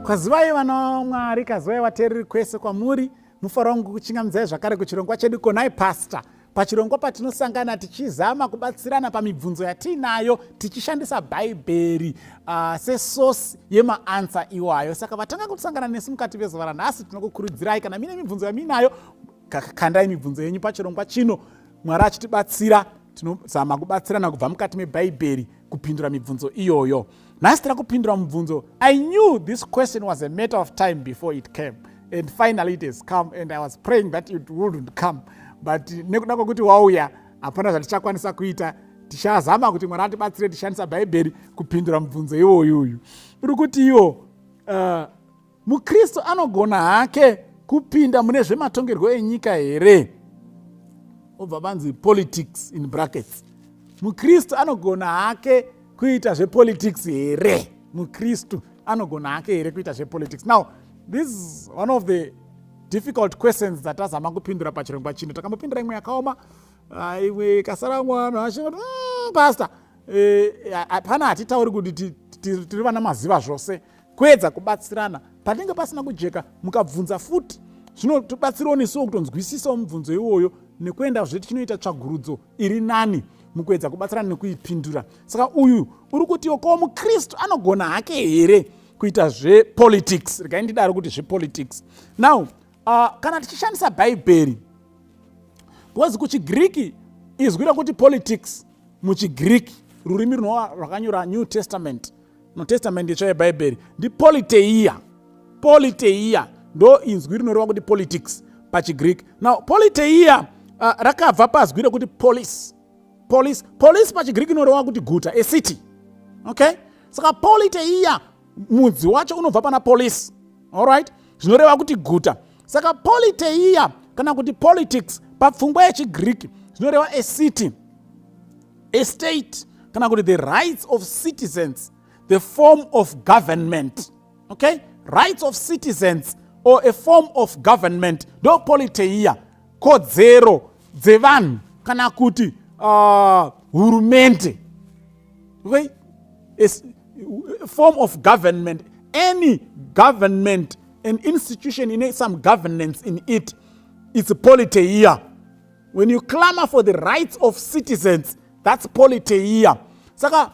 Kwazivai vana vaMwari, kazivai vateereri kwese kwamuri. Mufaro wangu kuchingamidzai zvakare kuchirongwa chedu Konai Pastor. Pachirongwa patinosangana tichizama kubatsirana pamibvunzo yatiinayo tichishandisa Bhaibheri sesource yemaansa iwayo. Saka vatanga kusangana nesu mukati mezuva ranhasi, tinokukurudzirai kana mine mibvunzo yamuinayo, kandai mibvunzo yenyu pachirongwa chino. Mwari achitibatsira, tinozama kubatsirana kubva mukati meBhaibheri kupindura mibvunzo iyoyo. Nhasi tira kupindura mubvunzo. I knew this question was a matter of time before it came, and finally it has come, and I was praying that it wouldn't come, but nekuda kwekuti wauya, hapana zvatichakwanisa kuita. Tichazama kuti Mwari atibatsire tishandisa Bhaibheri kupindura mubvunzo iwoyuyu. Uri kuti iwo mukristu anogona hake kupinda mune zvematongerwo enyika here? Obva vanzi politics in brackets. Mukristu anogona hake kuita zvepolitics here? Mukristu anogona hake here kuita zvepolitics? Now, this is one of the difficult questions dzatazama kupindura pachirongwa chino. Takambopindura imwe yakaoma, imwe ikasara mwana achingoti, pastor, hapana." Hatitauri kuti tiri vana maziva zvose. Kuedza kubatsirana patinenge pasina kujeka, mukabvunza futi, zvinotibatsirawo nesuwo kutonzwisisawo mubvunzo iwoyo nekuenda zve tichinoita tsvagurudzo iri nani mukuedza kubatsirana nekuipindura. Saka uyu uri kutiwo ko mukristu anogona hake here kuita zvepolitics? Regai ndidaro kuti zvepolitics. Now, kana tichishandisa Bhaibheri, because kuchiGiriki izwi rekuti politics, muchiGiriki, rurimi runova rwakanyora New Testament, no Testament itsva yeBhaibheri, ndipoliteia. Politeia ndo inzwi rinoreva kuti politics pachiGreek. Now, politeia rakabva pazwi rekuti polis. Polis, polis pachiGreek inoreva kuti guta, a city, okay? Saka politeia, mudzi wacho unobva pana polis, alright, zvinoreva kuti guta. Saka politeia kana kuti politics papfungwa yechiGreek zvinoreva a city, a state, kana kuti the rights of citizens, the form of government, okay? Rights of citizens or a form of government ndo politeia, kodzero dzevanhu kana kuti hurumende, okay? A form of government, any government, an institution ine some governance in it, it's politeia. When you clamor for the rights of citizens, that's politeia. Saka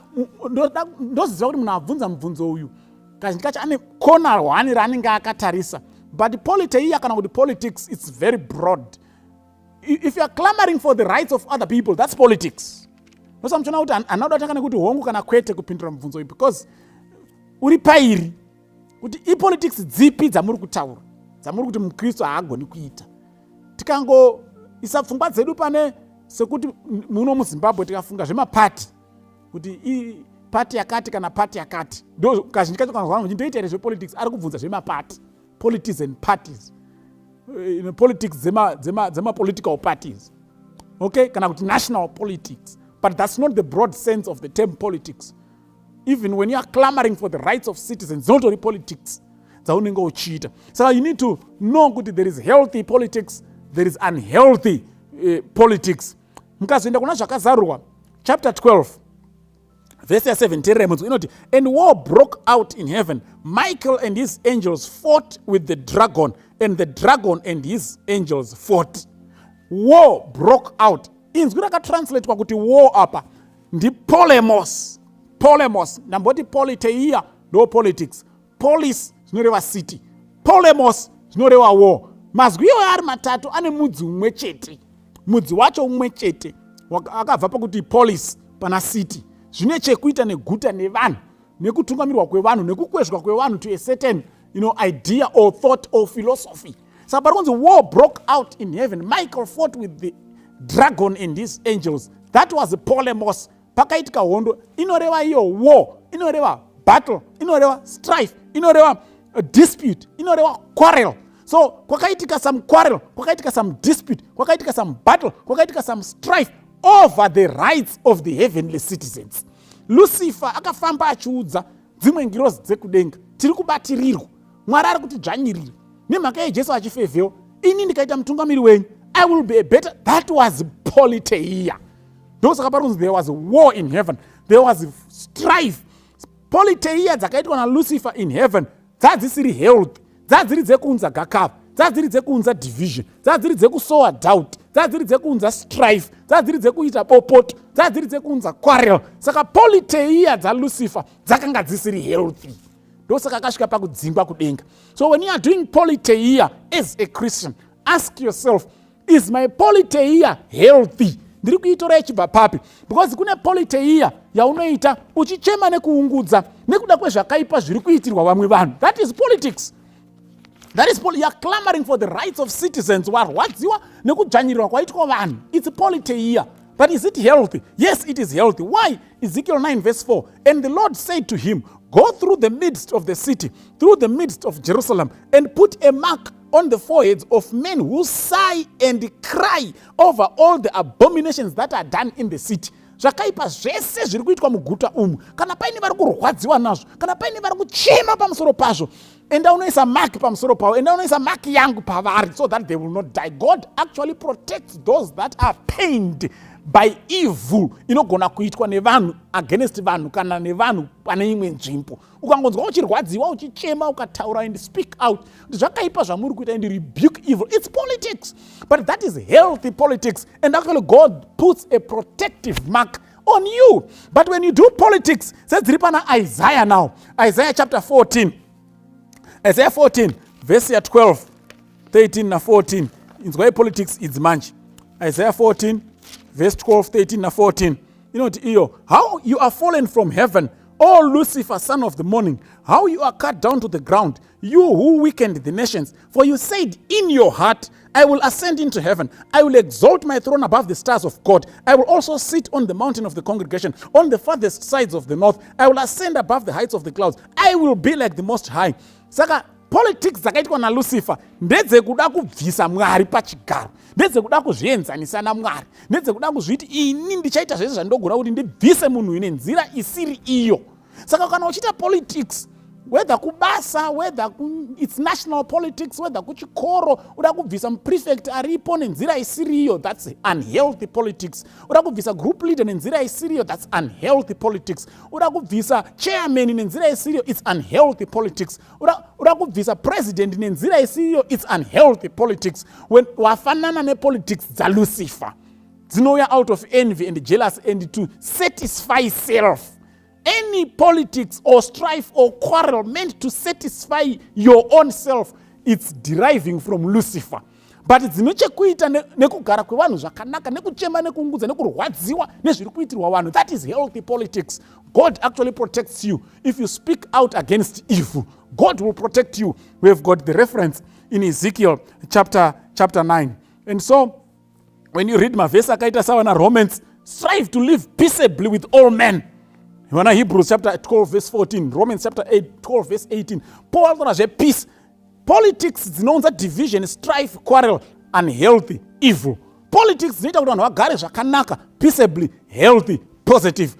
ndoziva kuti munhu abvunza mubvunzo uyu kazhinji kacho ane kona one raanenge akatarisa, but politeia kana kuti politics, it's very broad. If you are clamoring for the rights of other people, that's politics. Nosa muchiona kuti handina kuda kutanga nekuti hongu kana kwete kupindura mubvunzo uyu, because uri pairi kuti ipolitics dzipi dzamuri kutaura, dzamuri kuti mukristu haagoni kuita. Tikangoisa pfungwa dzedu pane sekuti muno muZimbabwe tikafunga zvemapati, kuti pati yakati kana pati yakati, ndo kazhinji kacho kanzwa kuti ndoita here zvepolitics, ari kubvunza zvemapati, politics and parties, politics dzemapolitical parties, okay, kana kuti national politics. But that's not the broad sense of the term politics. Even when you are clamoring for the rights of citizens, dzinotori politics dzaunenge uchiita. Saka you need to know kuti there is healthy politics, there is unhealthy politics. Mukazoenda kuna Zvakazarurwa chapter 12 vhesi ya7, teererai munzwi, inoti, "And war broke out in heaven. Michael and his angels fought with the dragon, and the dragon and his angels fought." War broke out. Inzwi rakatranslatewa kuti war apa ndipolemos. Polemos, ndamboti politeia ndo politics. Polis zvinoreva city, polemos zvinoreva war. Mazwi iwayo ari matatu ane mudzi umwe chete. Mudzi wacho umwe chete, akabva pakuti polis pana city. Zvine chekuita neguta, nevanhu, nekutungamirwa kwevanhu, nekukwezvwa kwevanhu to a certain idea or thought or philosophy. Saka pari kunzi war broke out in heaven, Michael fought with the dragon and his angels. That was polemos. Pakaitika hondo. Inoreva iyo war, inoreva battle, inoreva strife, inoreva dispute, inoreva quarrel. So kwakaitika some quarrel, kwakaitika some dispute, kwakaitika some battle, kwakaitika some strife over the rights of the heavenly citizens. Lucifer akafamba achiudza dzimwe ngirozi dzekudenga, "Tiri kubatirirwa, Mwari ari kutidzvanyirira nemhaka yeJesu achifevhewa. Ini ndikaita mutungamiri wenyu, I will be a better." That was politeia. Ndosaka pari kunzi there was war in heaven, there was strife. Politeia dzakaitwa naLucifer in heaven. Dzadzisiri health, dzadziri dzekuunza gakava, dzadziri dzekuunza division, dzadziri dzekusowa doubt, dzadziri dzekuunza strife, dzadziri dzekuita bopoto, dzadziri dzekuunza quarrel. Saka politeia dzaLucifer dzakanga dzisiri healthy, ndosaka akasvika pakudzingwa kudenga. So when you are doing politeia as a Christian, ask yourself, "Is my politeia healthy? Ndiri kuitora ichibva papi?" Because kune politeia yaunoita uchichema nekuungudza nekuda kwezvakaipa zviri kuitirwa vamwe vanhu. That is politics. That is, you are clamoring for the rights of citizens. Warwadziwa nekudzvanyirirwa kwaitwa vanhu. It's politeia. But is it healthy? Yes, it is healthy. Why? Ezekiel 9 verse 4: "And the Lord said to him, 'Go through the midst of the city, through the midst of Jerusalem, and put a mark on the foreheads of men who sigh and cry over all the abominations that are done in the city.'" Zvakaipa zvese zviri kuitwa muguta umu, kana paine vari kurwadziwa nazvo, kana paine vari kuchema pamusoro pazvo, enda unoisa mark pamusoro pavo, enda unoisa mark yangu pavari, so that they will not die. God actually protects those that are pained by evil inogona kuitwa nevanhu against vanhu kana nevanhu pane imwe nzvimbo. Ukangonzwa uchirwadziwa, uchichema, ukataura and speak out kuti zvakaipa zvamuri kuita and rebuke evil, it's politics. But that is healthy politics, and actually God puts a protective mark on you. But when you do politics sedziri pana Isaiah, now Isaiah chapter 14, Isaiah 14 verse ya12, 13 na14. Inzwai politics idzi manje. Isaiah 14 verse 12, 13 na14 inoti iyo, "How you are fallen from heaven, O Lucifer, son of the morning! How you are cut down to the ground, you who weakened the nations! For you said in your heart, 'I will ascend into heaven. I will exalt my throne above the stars of God. I will also sit on the mountain of the congregation, on the farthest sides of the north. I will ascend above the heights of the clouds. I will be like the Most High.'" Saka politics dzakaitwa naLucifer ndedzekuda kubvisa Mwari pachigaro, ndedzekuda kuzvienzanisa naMwari, ndedzekuda kuzviti ini ndichaita zvese zvandogona kuti ndibvise munhu uyu nenzira isiri iyo. Saka kana uchiita politics, whether kubasa, whether it's national politics, whether kuchikoro, uda kubvisa muprefect aripo nenzira isiriyo, that's unhealthy politics. Uda kubvisa group leader nenzira isiriyo, that's unhealthy politics. Uda kubvisa chairman nenzira isiriyo, it's unhealthy politics. Uda kubvisa president nenzira isiriyo, it's unhealthy politics. When wafanana nepolitics dzaLucifer, dzinouya out of envy and jealous and to satisfy self. Any politics or strife or quarrel meant to satisfy your own self, it's deriving from Lucifer. But dzine chekuita nekugara kwevanhu zvakanaka, nekuchema, nekuungudza, nekurwadziwa nezviri kuitirwa vanhu, that is healthy politics. God actually protects you if you speak out against evil. God will protect you. We have got the reference in Ezekiel chapter 9. And so when you read mavhesi akaita sawana Romans, "Strive to live peaceably with all men," vana Hebrews chapter 12 verse 14, Romans chapter 8, 12 verse 18, Paul anotaura zvepeace. Politics dzinounza division, strife, quarrel, unhealthy, evil. Politics dzinoita kuti vanhu vagare zvakanaka peaceably, healthy, positive.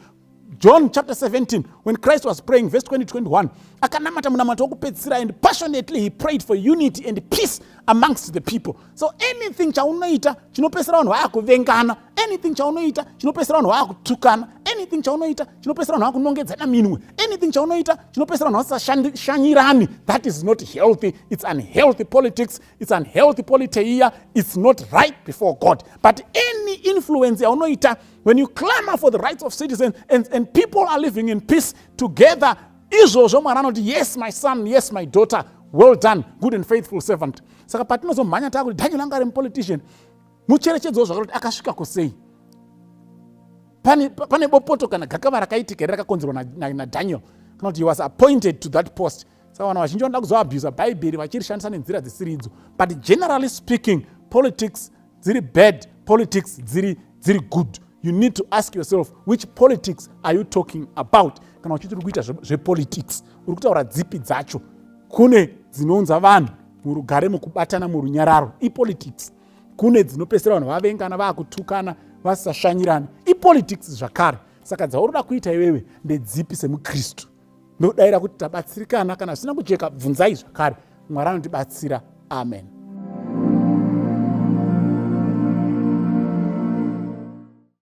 John chapter 17, when Christ was praying, verse 20, 21, akanamata munamato wokupedzisira and passionately he prayed for unity and peace amongst the people. So anything chaunoita chinopedzisira vanhu vaakuvengana, anything chaunoita chinopedzisira vanhu vaakutukana, anything chaunoita chinopedzisira vanhu vakunongedzana minwe, anything chaunoita chinopedzisira vanhu vasashanyirani, that is not healthy. It's unhealthy politics. It's unhealthy politeia. It's not right before God. But any influence yaunoita when you clamor for the rights of citizens and people are living in peace together, izvozvo Mwari anoti, "Yes, my son. Yes, my daughter. Well done, good and faithful servant." Saka patinozomhanya taakuti Daniel anga ari mupolitician, mucherechedzowo zvakati akasvika kusei. Pane bopoto kana gakava rakaitika here rakakonzerwa naDaniel, kana kuti he was appointed to that post? Saka vanhu vazhinji vanoda kuzoabhusa Bhaibheri vachirishandisa nenzira dzisiri idzo. But generally speaking, politics dziri bad, politics dziri good. You need to ask yourself, which politics are you talking about? Kana uchiti uri kuita zvepolitics, uri kutaura dzipi dzacho? Kune dzinounza vanhu murugare, mukubatana, murunyararo, ipolitics. Kune dzinopedzisira vanhu vavengana, vaakutukana, vasisashanyirana, ipolitics zvakare. Saka dzauri kuita iwewe ndedzipi semukristu? Ndodayira kuti tabatsirikana. Kana zvisina kujeka, bvunzai zvakare. Mwari anotibatsira. Amen.